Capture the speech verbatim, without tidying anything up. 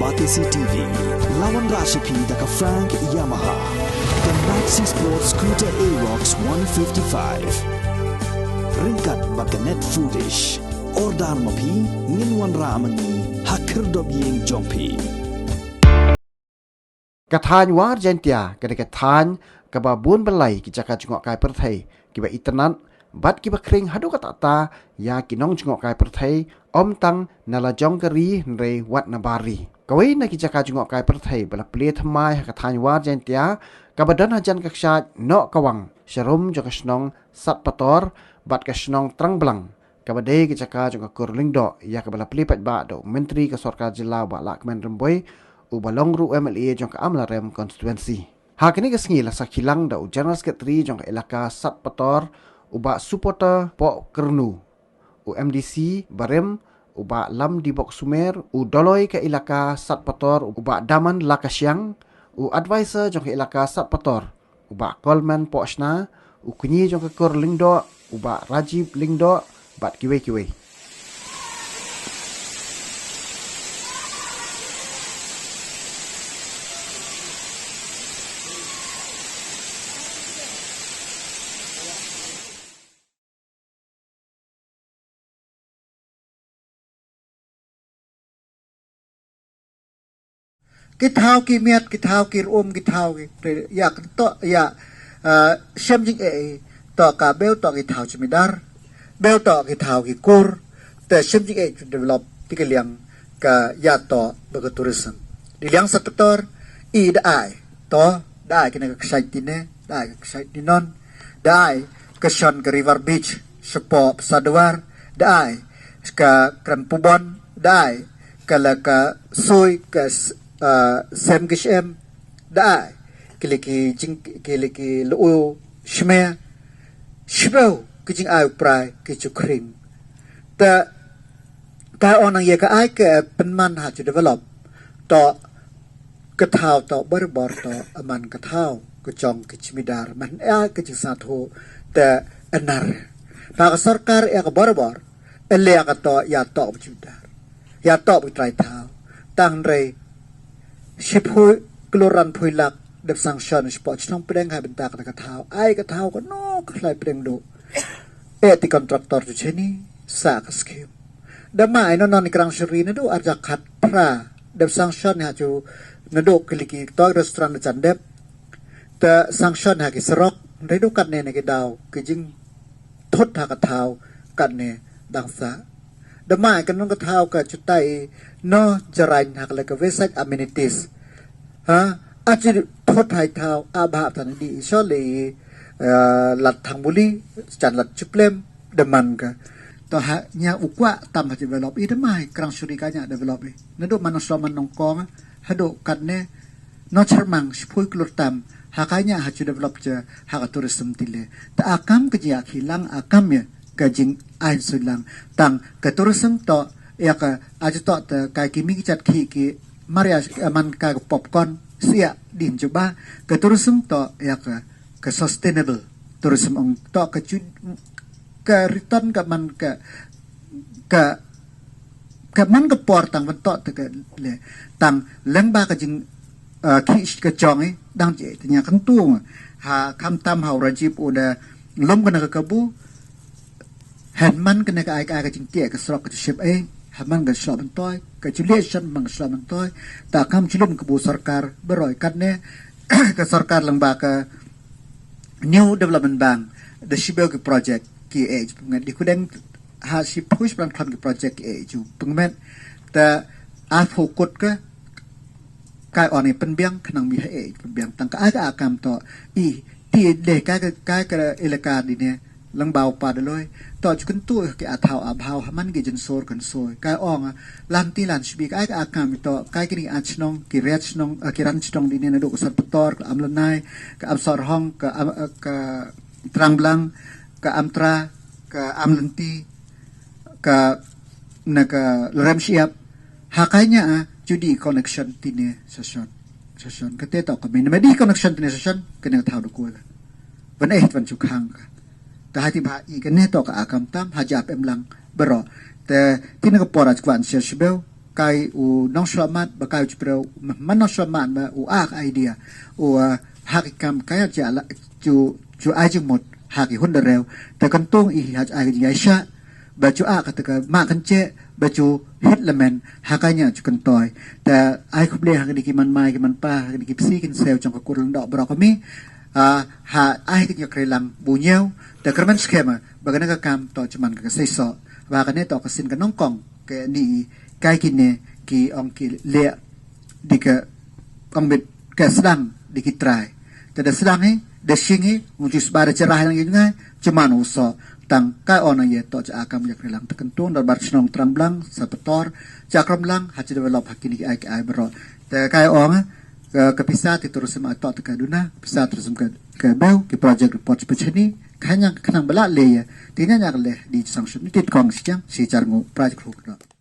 R T C T V, la wanrah sha phi da ka Frank Yamaha, ka Maxi Sport Scooter Aerox one fifty-five. Ryngkat bad ka Net Foodish. Order ma phi, ngin wanrah ma ngi ha khyrdop ïing jong phi. Ka thaiñ War Jaintia ka dei ka thaiñ kaba bun ban lai ki jaka jngohkai pyrthei kiba itynnad bad kiba khring haduh katta katta ïa ki nongjngohkai pyrthei, ym tang na la jong ka ri hynrei wat na bar ri. Kawei na ki jaka jngohkai pyrthei ba la plie thymmai ha ka thaiñ War Jaintia kaba don hajan ka kshaid Nohkawang, sharum jong ka shnong Satpator bad ka shnong Trangblang, kaba dei ka jaka jong ka kur Lyngdoh, ïa kaba la plie paidbah da u Myntri ka Sorkar Jylla Bah Lahkmen Rymbui, uba long ruh u M L A jong ka Amlarem Constituency. Ha kane ka sngi la sakhi lang da u General Secretary jong ka Elaka Satpator, u Bah Supporter Pohkyrnu, u M D C barim, u Bah Lamdibok Sumer, u Doloi ka Elaka Satpator, u Bah Daman Lakashiang, u Advisor jong ka Elaka Satpator, u Bah Coleman Pohshna, u Kñi jong ka kur Lyngdoh, u Bah Rajiv Lyngdoh, bad kiwei kiwei. Ki thaw ki miat, ki thaw ki rum, ki thaw ki, ïa ka toh, ïa, ah, shem jingeh, toh ka beu toh ki thaw chimidar, beu toh ki thaw ki kur, te shem jingeh develop, te ka liang ka ïa toh ba ka tourism. Dei liang Satpator, i da ai, toh, da ai kine ka kshaid tine, da ai ka kshaid tinon, da ai ka shon ka River Beach, shapoh Pasadwar, da ai ka Krempubon, da ai ka la ka soi ka s-, ah, sem ki shem, da ai ki la ki jing, ki la ki lu shme, shibeu ki jingai u prai ki chukhring. Ta, ta on nang ïa ka ai ka pynman ha chu develop. Toh ka thaw toh barabor toh aman ka thaw ka jong ki chimidar man ïa ka jingsngewthuh te anar. Ba ka sorkar ïa ka barabor, ïa ka toh ïa toh ba chimidar, ïa toh ba trai thaw. Tang hynrei shiphew klur ranphew lak dep sanction shapoh chnong pdeng ha bynta ka thaw. Ai ka thaw ka no ka khlai pdeng duh. Eh, ti kontraktor tu cheni sa ka skim. Da ma ai no non i krang shuri naduh arja khat phra dep sanction ha chu naduh ki la ki toy restaurant da chan dep. Te sanction ha ki surok, hynrei duh katne ne ki daw ki jingthut ha ka thaw katne dang sa. Da ma ai ka nong ka thaw ka chutai no jarain ha ka la ka website amenities. Ha, a chi thot hai thaw, a bha tan di i sho le, eh, lat Thangbuli, chan lat Chiplem, da man ka. To ha nya u kwah tam ha chi develop, i da mai krang shuri ka nya develop i. Naduh man sho man nongkong, haduh katne, no chermang, shiphew klur tam, ha ka nya ha chi develop che, ha ka tourism tile. Ta a kam ka jia ki lang, a kam ïa, ka jingai sui lang. Tang ka tourism to, ïa ka, a chi to te, ka ki mi ki chat ki, ki, Maria, eh, man ka popcorn, sia din juba, ka tourism to, ïa ka, ka sustainable tourism ong to, ka chu, ka return ka man ka, ka, ka man ka por tang ban to te ka le, tang leng ba ka jing, eh, ki ka jong i, dang je, te nya kan tu, ha, kam tam ha, Rajiv u da, lum ka na ka kabu, Hynman kane ka ai ka ai ka jingtieh ka surok ka jingship eh, hynman ka shlok myntoi, ka juliet shan man ka shlok myntoi, ta kam jilum ka bu sorkar, baroi katne, ka sorkar lang ba ka New Development Bank, da shibeu ki project, ki eh, jipngat di kudeng, ha shi push plan plan ki project, ki eh, ju pengmet, ta a fokut ka, Kai on i pynbiang, khnang mi ha eh pynbiang. Tang ka ai ka akam to, i, ti le kai ka, kai ka elaka di ne, lang bau pa de loi. To ju kyntu ki a thaw a bhau, ha man ki jensor kan soi. Kai ong, lan ti lan shbi, ka ai ka akam to, kai ki ni a chnong, ki riat chnong, eh, ki ran chnong di ne, naduh ka Sor Petor, ka Amlanai, ka Amsorhong, ka Am-, eh, ka Trangblang, ka Amtra, ka Amlenti, ka, na ka Lorem Shiap, Ha kai nya, ah, judi connection tine session. Session. Kate to kami. Nama di connection tine session, kene thaw du kuwe ka. Ban eh, ban chu khang ka. Ta hati ba i kene to ka akam tam, ha jap em lang, bero. Te, tine ka pora chkwan sia shibeu. kai u nongshwa mat ba kai u chipreu man nongshwa mat ba u ak idea u ha ki kam kai ja la chu chu ai jingmut ha ki hun da reu ta kan tung i ha ai jing ai sha ba chu ak ta ka ma kan che ba chu hit lamen ha ka nya chu kan toi ta ai khuble ha ki man mai ki man pa ha ki psi kin seu chang ka kur lang dok bro kami ha ai ki nya krelang bu nyeu ta kerman skema ba ka na ka kam to chuman ka sei so ba ka ne to ka sin ka nongkong ke ni kai ki ne ki ong ki le di ka ong bit ka sedang di ki trai ta da sedang hi da sing hi ngu ju sba da cerah lang ngai cuman u so tang kai on ye to cha akam yak rilang ta kentung da bar chnong tram blang sa petor cha kram lang ha chi develop ha kini ki ai ki ai bro ta kai ong ka pisa ti tourism ai to ta ka duna pisa tourism ka ka beu ki project report pechani khanyang khnang bala le ya ti nya nya le di sanction ni ti kong siang si char ngu project hu ka